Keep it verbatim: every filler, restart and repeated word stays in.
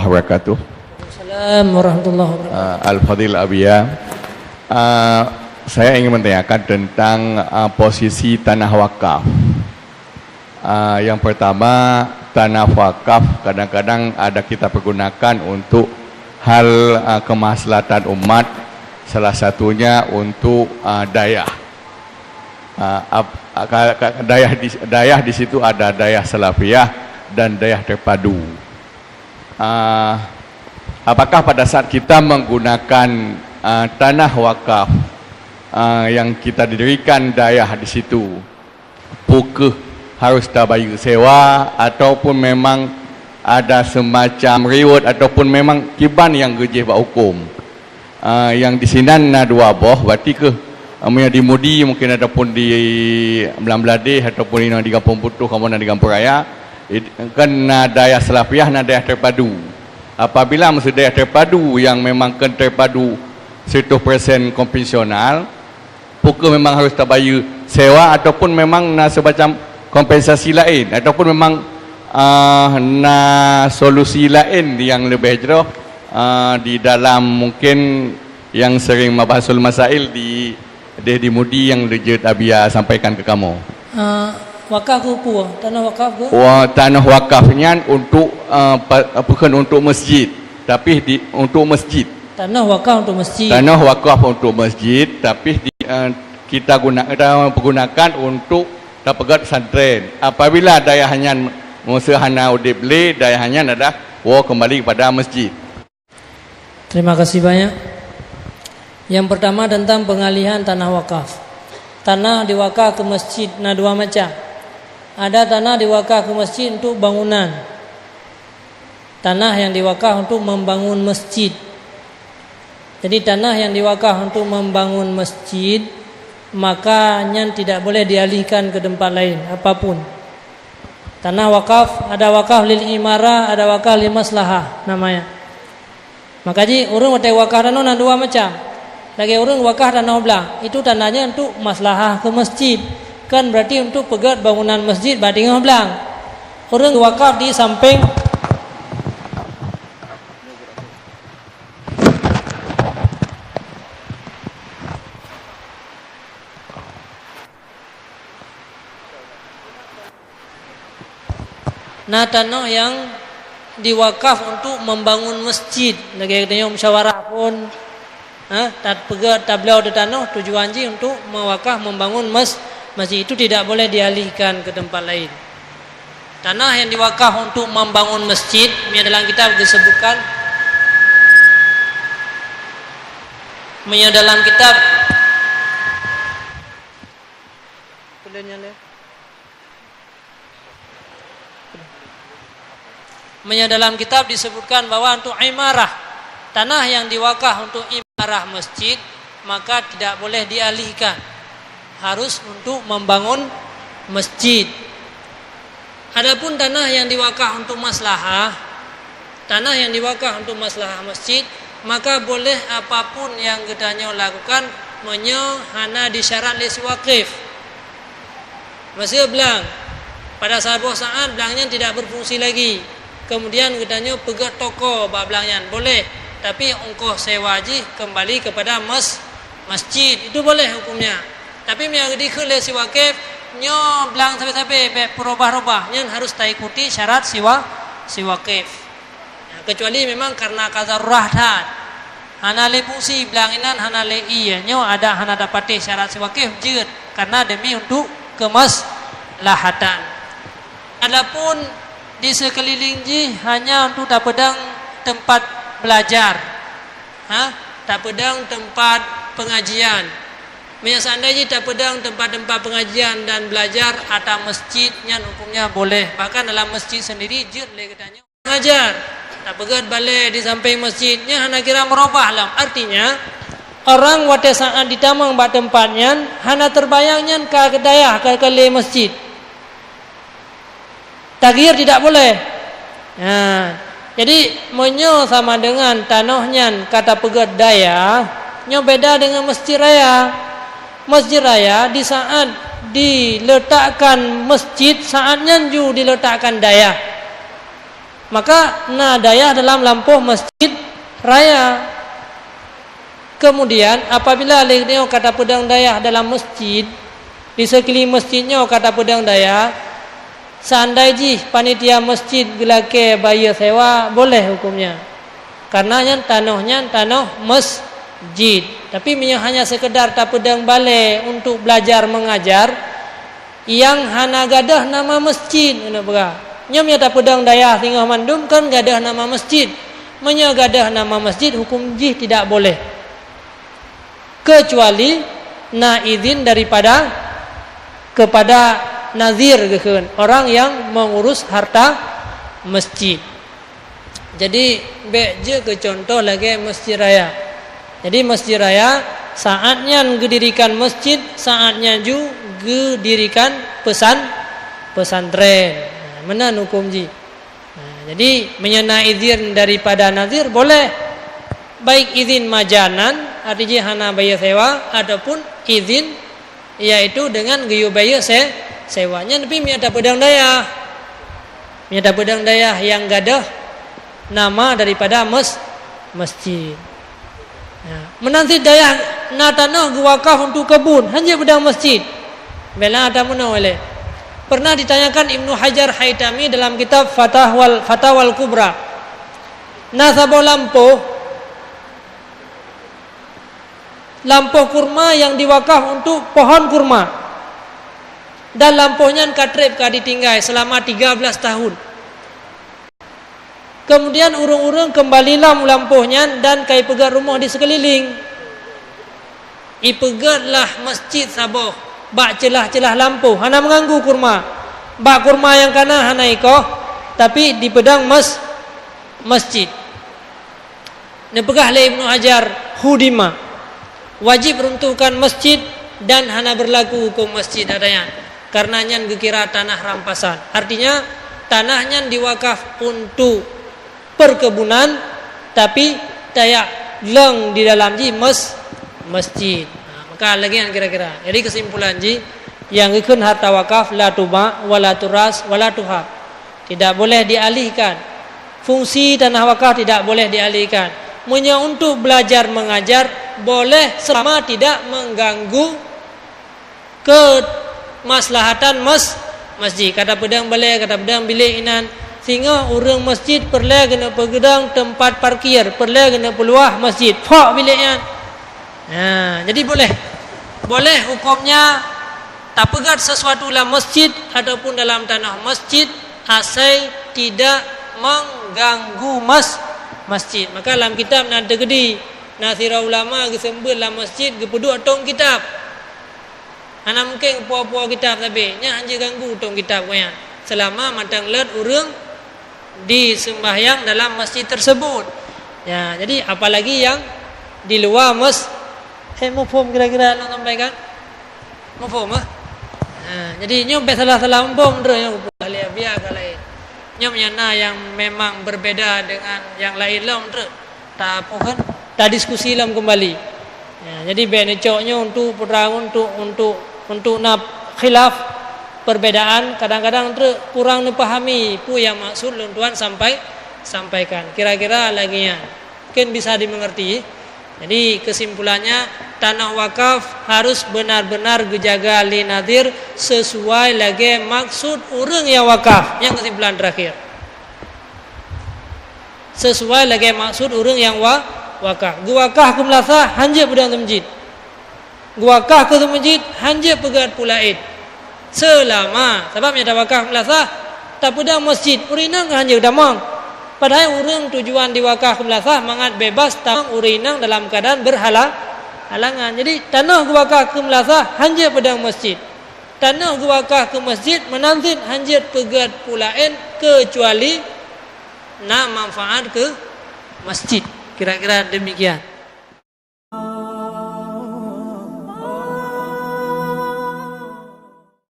Wabarakatuh. Assalamualaikum warahmatullahi wabarakatuh. Ah, Al-Fadil Abiya, ah, saya ingin menanyakan tentang, ah, posisi tanah wakaf. Ah, yang pertama, tanah wakaf kadang-kadang ada kita pergunakan untuk hal, ah, kemaslahatan umat, salah satunya untuk, ah, dayah. Ah, ap-, ah, ka-, ka-, dayah di, dayah di situ ada dayah salafiyah dan dayah terpadu. Ah, apakah pada saat kita menggunakan, ah, tanah wakaf, ah, yang kita dirikan dayah di situ, peue kheueh harus tabayeue sewa ataupun memang ada semacam reward ataupun memang kiban nyang geujih bak huköm? Ah, nyang di sinan na dua boh, berarti kheueh, ah, meunyoe di Mudi mungkin ataupun di Blang Bladeh ataupun inoe di Gampông Putôh, kamoe na di Gampông Raya, it-, kan na dayah salafiyah, na dayah terpadu. Apabila meusideh terpadu nyang memang keu terpadu seratus persen konvensional, peue kheueh memang harus tabayeue sewa ataupun memang na semacam kompensasi laén ataupun memang, ah, na solusi laén nyang leubeh jroh, ah, di dalam mungkin nyang sering mabahasul masail di deh di Mudi nyang jeuet Abiya sampaikan keu kamoe. Ah, wakaf keu peue? Tanoh wakaf keu? Wa-, tanoh wakaf nyan untuk, ah, pa-, bukan untuk masjid, tapi di, untuk masjid. Tanoh wakaf untuk masjid. Tanoh wakaf untuk masjid, tapi di, ah, kita guna, kita pergunakan untuk tapeugöt pesantren. Apabila dayah nyan meuseu hana udeb lé, dayah nyan adalah woe kembali kepada masjid. Terima kasih banyak. Yang pertama tentang pengalihan tanah wakaf. Tanah diwakaf keu masjid na dua macam. Ada tanah diwakaf keu masjid untuk bangunan. Tanah yang diwakaf untuk membangun masjid. Jadi tanah yang diwakaf untuk membangun masjid, maka nyan tidak boleh dialihkan ke tempat lain apapun. Tanah wakaf, ada wakaf lil imarah, ada wakaf lil maslahah namanya. Maka jih, ureuëng watée wakaf tanoh na dua macam. Lagée ureuëng wakaf tanoh blang, itu tanahnya untuk maslahah ke masjid. Kan berarti untuk peugöt bangunan masjid bak teungoh blang. Ureuëng wakaf di samping Na tanoh nyang diwakaf untuk membangun masjid. Lagée tanyoe musyawarah pun, ha, tapeugah tabloe di tanoh tujuan jih untuk mewakaf membangun mes-, masjid. Itu tidak boleh dialihkan ke tempat lain. Tanah yang diwakaf untuk membangun masjid, meunyoe dalam kitab disebutkan, meunyoe dalam kitab, meunyoe dalam kitab disebutkan bahwa untuk imarah, tanah yang diwakaf untuk imarah masjid, maka tidak boleh dialihkan, harus untuk membangun masjid. Adapun tanah yang diwakaf untuk maslahah, tanah yang diwakaf untuk maslahah masjid, maka boleh apapun yang geutanyoe lakukan meunyoe hana disyarat lé si wakif. Meuseu blang, pada saboh saat blang nyan tidak berfungsi lagi, kemudian geutanyoe peugöt toko bak blang nyan, boleh, tapi ongkoh sewa jih kembali kepada mes-, masjid, itu boleh hukumnya. Tapi meunyo geudikheun lé si wakif, nyoe blang sabe-sabe bék peurobah-robah, nyan harus taikuti syarat si wa-, si wakif. Nah, kecuali memang karena ka zarurah that. Hana lé fungsi blang inan, hana lé ie, nyoe adak hana tapatéh syarat si wakif jeuet, karena demi untuk kemaslahatan. Adapun di sekeliling jih hanya untuk tapeudong tempat belajar, ha, tapeudong tempat pengajian. Meunyo seandai jih tapeudong tempat-tempat pengajian dan belajar atau masjid, nyan hukumnya boleh. Bahkan dalam masjid sendiri jeuet lé geutanyoe ngajar. Tapeugöt balée di sampéng masjid, nyan hana kira meurobah lom. Artinya, orang watée saat jitamong bak teumpat nyan, hana teubayang nyan ka keu dayah, ka keu lé masjid. Taghyir tidak boleh. Nah, jadi meunyoe sama dengan tanoh nyan ka tapeugöt dayah, nyoe beda dengan masjid raya. Masjid raya di saat diletakkan masjid, saat nyan ju diletakkan dayah. Maka na dayah dalam lampôh masjid raya. Kemudian, apabila lé nyoe ka tapeudong dayah dalam masjid, di sekeliling masjid nyoe ka tapeudong dayah, seandai jih panitia masjid geulakée bayeue sewa, boleh huköm nyan. Karena nyan tanoh nyan tanoh masjid. Tapi meunyoe hanya sekedar tapeudong balée untuk belajar mengajar, nyang hana gadôh nama masjid, keuneuk peugah. Nyoe meunyoe tapeudong dayah singoh mandum kon gadôh nama masjid. Meunyoe gadôh nama masjid, huköm jih tidak boleh. Kecuali na izin daripada, kepada nazir geukheun, orang yang mengurus harta masjid. Jadi, bék jeuet keu contoh lagée masjid raya. Jadi, masjid raya saát nyan geudirikan masjid, saát nyan ju geudirikan pesan-, pesantren. Nah, meunan huköm jih. Nah, jadi, meunyoe na izin daripada nazir, boleh. Baik izin majanan, arti jih hana bayeue sewa, ataupun izin yaitu dengan geuyue bayeue se-, sewa. Nyan pih meunyoe tapeudong dayah. Meunyoe tapeudong dayah nyang gadôh nama daripada mes-, masjid. Ya. Meunan cit dayah na tanoh geuwakaf untuk keubun, hana jeuet peudong masjid. Bela tameunoe lé. Pernah ditanyakan Ibnu Hajar Haitami dalam kitab Fatahwal, Fatawal Kubra. Na saboh lampôh, lampôh kurma yang diwakaf untuk pohon kurma. Dan lampôh nyan ka treb ka ditinggai selama tiga belas tahun. Kemudian ureuëng-ureuëng keumbali lom u lampôh nyan dan ka ipeugét rumoh di seukeuliléng. Ipeugét lah masjid saboh bak ceulah-ceulah lampôh, hana meuganggu kurma. Bak kurma nyang kana hana ikoh, tapi dipeudong mes-, masjid. Neupeugah lé Ibnu Hajar, hudima, wajib runtuhkan masjid dan hana berlaku hukum masjid ata nyan, karena nyan geukira tanah rampasan. Artinya, tanah nyan diwakaf untuk perkebunan, tapi tajak leueng di dalam jih mes-, masjid. Ha, maka lagée nyan kira-kira. Jadi, kesimpulan jih, nyang geukheun harta wakaf la tuba, wala turas, wala tuhab. Tidak boleh dialihkan. Fungsi tanah wakaf tidak boleh dialihkan. Meunyoe untuk belajar mengajar, boleh selama tidak mengganggu kemaslahatan mas-, masjid. Ka tapeudong balée, ka tapeudong bilék inan, singoh ureuëng masjid peureulée keuneuk peudong teumpat parkir, peureulée keuneuk peuluwah masjid. Phok bilék nyan. Nah, jadi boleh. Boleh hukumnya tapeugét sesuatu lam masjid ataupun dalam tanah masjid asai tidak mengganggu mas-, masjid. Maka lam kitab na teukeudi, na sidroe ulama geuseumeubeuet lam masjid geupeuduek tong kitab. Hana mungken geupuwoe-puwoe kitab sabe, nyan hana jeuet ganggu tong kitab gobnyan. Selama mantong lét ureuëng di seumbahyang dalam masjid tersebut. Ya, jadi apalagi yang di luar mas-, eh, muphom kira-kira nyang sampaikan? Muphom, eh? Ha, jadi nyoe bék salah-salah muphom droe nyoe, ahli biasa ka laén. Nyoe nyang na yang memang berbeda dengan yang lain lom droe. Ta apa kan? Ta diskusi lom kembali. Ya, jadi bék neucok nyoe untuk putra, untuk, untuk, untuk na khilaf, perbedaan, kadang-kadang teuk kurang neupahami peue nyang maksud lôn tuan sampai, sampaikan. Kira-kira lagée nyan. Mungkin bisa dimengerti. Jadi, kesimpulannya, tanah wakaf harus benar-benar geujaga lé nazir sesuai lagée maksud ureuëng nyang wakaf. Nyan kesimpulan terakhir. Sesuai lagée maksud ureuëng nyang wa-, wakaf. Geuwakaf keu meulasah, hana jeuet peudong masjid. Geuwakah keu masjid, hana jeuet peugét peue laén. Seulama, sabab nyang tawakah keu meulasah, tapeudong masjid, ureuëng inong hana jeuet tamong. Padahai ureuëng tujuan diwakah keu meulasah mangat bebas tamong ureuëng inong dalam keuadaan berhala-, halangan. Jadi, tanoh geuwakah keu meulasah, hana jeuet peudong masjid. Tanoh geuwakah keu masjid, meunan cit hana jeuet peugét peue laén keucuali na manfaat keu masjid. Kira-kira demikian.